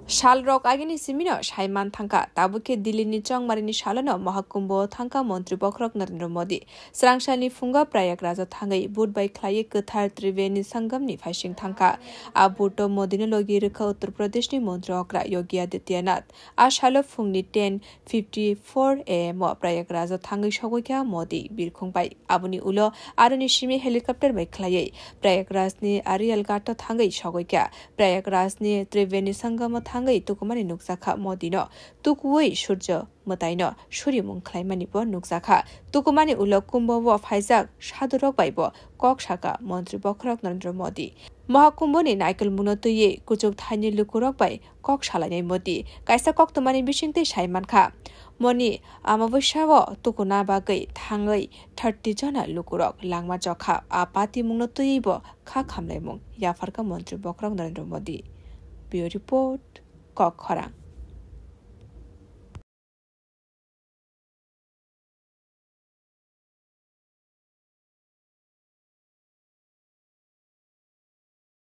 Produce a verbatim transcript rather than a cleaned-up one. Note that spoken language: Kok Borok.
Salrok agini simino saiman thangkha, tabukhe Dillini chongmarini salono Mahakumbho thangkha Montri Bokhorok Narendra Modi. Srangsalni phungo Prayagraj-o thangwi boat bai khlaiwi kwthar Triveni Sangamni phaising thangkha. A boat-o Modino logi rwkha Uttar Pradeshni Montri okra Yogi Adityanath. A salo phungni ten fifty four A M o Prayagraj-o thangwi sogwi kha Modi birkhung bai. Aboni ulo aroni simi helicopter bai khlaiwi Prayagrajni Arial Ghat-o thangwi sogwi kha. Prayagrajni Triveni Sangamo thangwi tukumani nukjakha Modino tukuwi Surjo mwtaino surimung khlaimani bo nukjakha. Tukumani ulo Kumbho-o phaijak sadhurok bai bo kok sakha Montri Bokhorok Narendra Modi. Mahakumbhoni naikolmungno twiwi kuchuk thaini lukurok bai kok salainai Modi. Kaisa koktwmani bisingtwi sai mankha, Moni Amabosya-o tukuna bagwi thangwi thirty jona lukurok langma chokha. A patimungno twiwi bo kha khamlaimung yapharkha Montri Bokhorok Narendra Modi. Bureau Report, Kok Khorang.